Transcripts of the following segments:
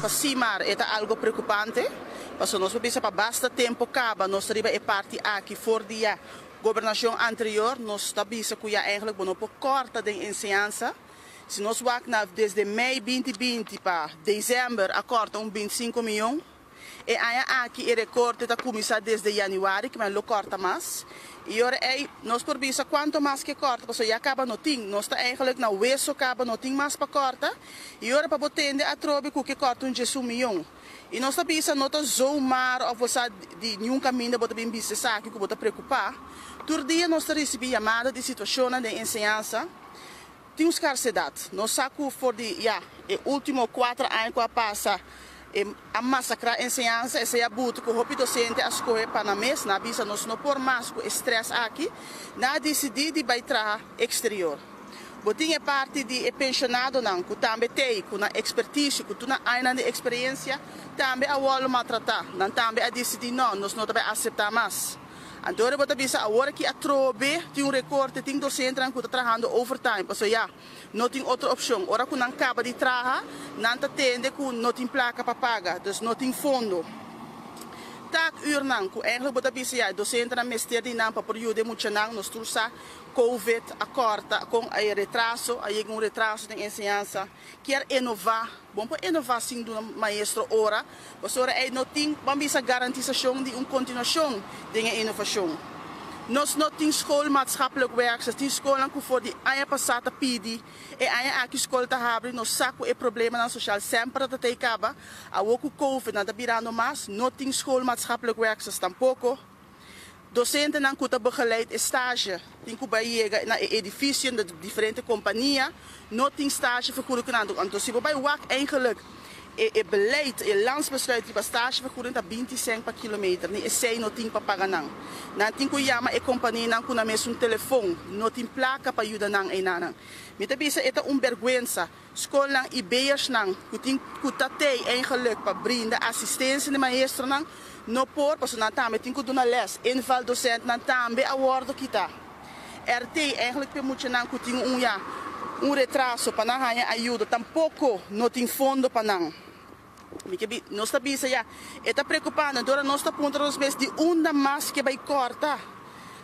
Pa Simar e ta algo preocupante, paso nos por bisa pa basta tempo caba nos riba e parti aki for di ya gobernacion anterior. Nos ta bisa cu ya eigenlijk bo no por corta den enseñansa. Si nos wak na desde mei 2020 pa december, a corta un 25 miyon. E aña aki e recorte ta cuminsa desde januari, cu men lo corta mas. Y ora ey, nos por bisa cuanto mas cu corta, paso ya caba no tin. Nos ta eigenlijk na weso caba, no tin mas pa corta. Y ora pa bo tende atrobe cu ke corta un 11 miyon. Y nos ta bisa no ta zomaar of bo di ningun caminda bo ta bin bisa esaki cu bo ta preocupa. Tur dia nos ta ricibi yamada di situacion di enseñansa. Tin un scarcedad. Nos sa cu for di ya, e ultimo 4 aña cu a pasa, a masacra enseñansa. Esey a buta cu hopi docente a scohe pa nan mes, nan a bisa nos no por mas cu stress aki, nan a dicidi di bay traha exterior. Bo tin e parti di e pensionadonan, cu tambe tey, cu nan expertise, cu tur nan aña di experiencia, tambe a wordo maltrata. Nan tambe a dicidi no, nos no ta bay acepta mas. Anto bo ta bisa awor aki atrobe tin un recorte, tin docente cu ta trahando overtime, paso ya, no tin otro opcion. Ora cu nan caba di traha, nan ta tende cu no tin placa pa paga, dus no tin fondo. Taakuurnan, cu eigenlijk bo ta bisa ya, docentenan mester di nan pa por yuda muchanan. Nos tur sa COVID a corta cu e retraso, a yega un retraso den enseñansa. Kier innova, bon, pa innova sin duna maestro ora, paso ora ey no tin, ban bisa, garantisacion di un continuacion di innovacion. Nos no tin school maatschappelijk werk, tin school cu for di aña pasa ta pidi, e aña aki school ta habri. Nos sa cu e problemanan social semper ta tey caba, awo cu COVID nan ta birando mas, no tin school maatschappelijk werkers tampoco. Docentenan cu ta begeleid stage, tin cu bay yega na edificio di diferente compania, no tin stage vergoeding nan. Anto si bo bay wak eigenlijk e beleid, e landsbesluit di stagevergoeding ta 20 cent pa kilometer, ni esey no tin pa paga nan. Nan tin cu yama e compania nan cu nan mes un telefon, no tin placa pa yuda nan e nan. Mi ta bisa e ta un berguensa. Schoolnan IB'ers nan, cu tin cu ta tey eigenlijk pa brinda asistencia di maestronan, no por, paso nan tambe tin cu duna les. Invaldocent nan tambe a wordo kita. RT eigenlijk pe muchanan cu tin un, ja, un retraso pa nan haya ayudo, tampoco no tin fondo pa nan. Nos ta bisa ya, e ta preocupando, anto nos ta puntra nos mes di unda mas ke bay corta.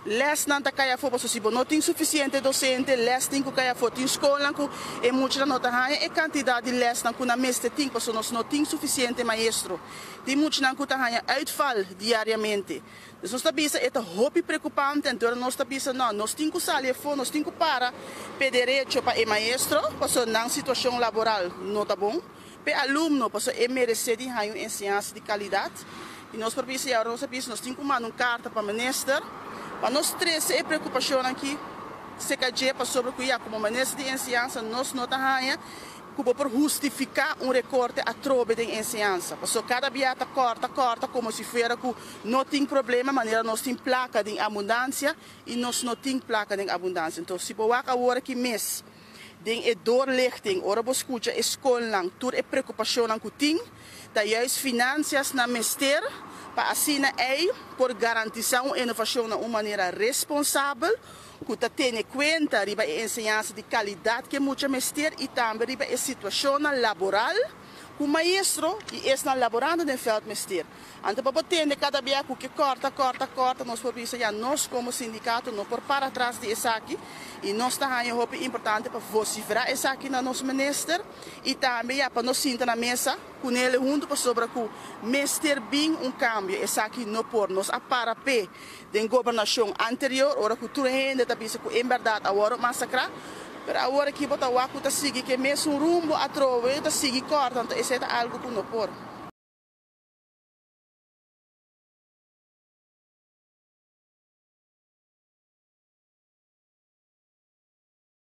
Les nan ta cay afo, paso si bo no tin suficiente docente, les tin cu cay afo. Tin school cu e mucha no ta haya e cantidad di les nan cu nan mester tin, paso nos no tin suficiente maestro. Tin mucha nan cu ta haya uitval diariamente. Dus nos ta bisa e ta hopi preocupante, anto nos ta bisa no, nos tin cu sali afo, nos tin cu para pe derecho pa e maestro, paso nan situacion laboral no ta bon. Pe alumno, paso e merece di haya un enseñansa di calidad. Y nos por bisa, nos bisa, nos tin cu manda un carta pa minister, pa nos trece e preocupacion aki, CKG, pasobra cu ya, como minister di enseñansa, nos no ta haya cu por hustifica un recorte atrobe di enseñansa. Paso cada dia ta corta, corta, como si fuera cu no tin problema, manera nos tin placa di abundancia y nos no tin placa di abundancia. Anto, si bo wak awor aki mes, den e doorlichting, ora bo scucha e schoolnan, tur e preocupacionnan cu tin, ta juist financias nan mester, pa asina ey por garantisa un innovacion na un manera responsabel, cu ta tene cuenta riba e enseñansa di calidad cu mucha mester y tambe riba e situacion laboral cu maestro y esnan laborando den veld mester. Anto pa tende cada bia cu ke corta, corta, corta, nos por bisa ya nos como sindicato no por para atras di esaki y nos ta haya hopi importante pa vocifera esaki na nos minister y tambe ya pa nos sinta na mesa cu ne hunto pasobra cu mester bin un cambio. Esaki no por. Nos a para pe den gobernacion anterior, ora cu tur hende ta bisa cu en berdad a wordo masacra, pero awor aki bo ta wak cu ta sigui cu e mesun rumbo atrobe, ta sigui corta, anto esey ta algo cu no por.